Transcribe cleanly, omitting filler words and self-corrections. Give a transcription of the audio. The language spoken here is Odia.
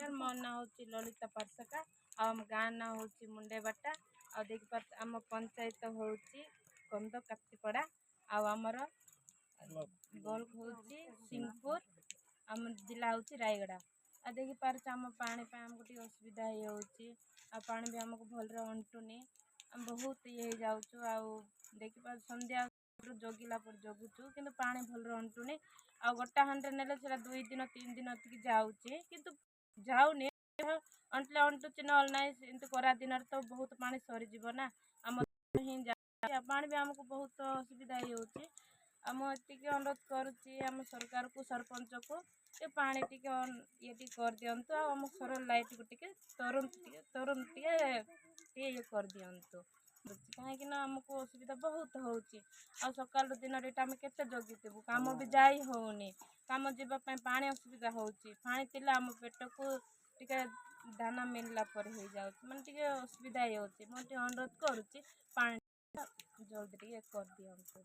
ନମସ୍କାର, ମୋ ନାଁ ହେଉଛି ଲଳିତା ପାର୍ସକା ଆଉ ଆମ ଗାଁ ନାଁ ହେଉଛି ମୁଣ୍ଡେବାଟା। ଆଉ ଦେଖିପାରୁ, ଆମ ପଞ୍ଚାୟତ ହେଉଛି କନ୍ଦ କାପ୍ତିପଡ଼ା ଆଉ ଆମର ବ୍ଲକ୍ ହେଉଛି ସିଂହପୁର, ଆମ ଜିଲ୍ଲା ହେଉଛି ରାୟଗଡ଼ା। ଆଉ ଦେଖିପାରୁଛ, ଆମ ପାଣି ପାଇଁ ଆମକୁ ଟିକେ ଅସୁବିଧା ହେଇଯାଉଛି ଆଉ ପାଣି ବି ଆମକୁ ଭଲରେ ଅଣ୍ଟୁନି। ଆମେ ବହୁତ ଇଏ ହେଇଯାଉଛୁ। ଆଉ ଦେଖିପାରୁଛୁ, ସନ୍ଧ୍ୟା ଜଗିଲା ପରେ ଜଗୁଛୁ, କିନ୍ତୁ ପାଣି ଭଲରେ ଅଣ୍ଟୁନି। ଆଉ ଗୋଟା ହାଣ୍ଡିରେ ନେଲେ ସେଇଟା 2 ଦିନ 3 ଦିନ ଏତିକି ଯାଉଛି, କିନ୍ତୁ ଯାଉନି। ଅଣ୍ଟିଲେ ଅଣ୍ଟୁଛି, ନହେଲେ ନାହିଁ। ଏମିତି ଖରା ଦିନରେ ତ ବହୁତ ପାଣି ସରିଯିବ ନା, ଆମ ହିଁ ଯାଉଛି। ଆଉ ପାଣି ବି ଆମକୁ ବହୁତ ଅସୁବିଧା ହେଇଯାଉଛି। ଆଉ ମୁଁ ଏତିକି ଅନୁରୋଧ କରୁଛି ଆମ ସରକାରକୁ, ସରପଞ୍ଚକୁ, ଯେ ପାଣି ଟିକେ ଇଏ ଟିକେ କରିଦିଅନ୍ତୁ ଆଉ ଆମ ସୋଲାର ଲାଇଟ୍କୁ ଟିକେ ତୁରନ୍ତ ଟିକେ ଟିକେ ଇଏ କରିଦିଅନ୍ତୁ। କାହିଁକି ନା ଆମକୁ ଅସୁବିଧା ବହୁତ ହେଉଛି। ଆଉ ସକାଳୁ ଦିନରେ ଏଇଟା ଆମେ କେତେ ଜଗିଥିବୁ? କାମ ବି ଯାଇ ହେଉନି। କାମ ଯିବା ପାଇଁ ପାଣି ଅସୁବିଧା ହେଉଛି। ପାଣି ଥିଲେ ଆମ ପେଟକୁ ଟିକେ ଦାନା ମିଳିଲା ପରେ ହେଇଯାଉଛି, ମାନେ ଟିକେ ଅସୁବିଧା ହେଇଯାଉଛି। ମୁଁ ଟିକେ ଅନୁରୋଧ କରୁଛି, ପାଣି ଜଲ୍ଦି ଟିକେ କରିଦିଅନ୍ତୁ।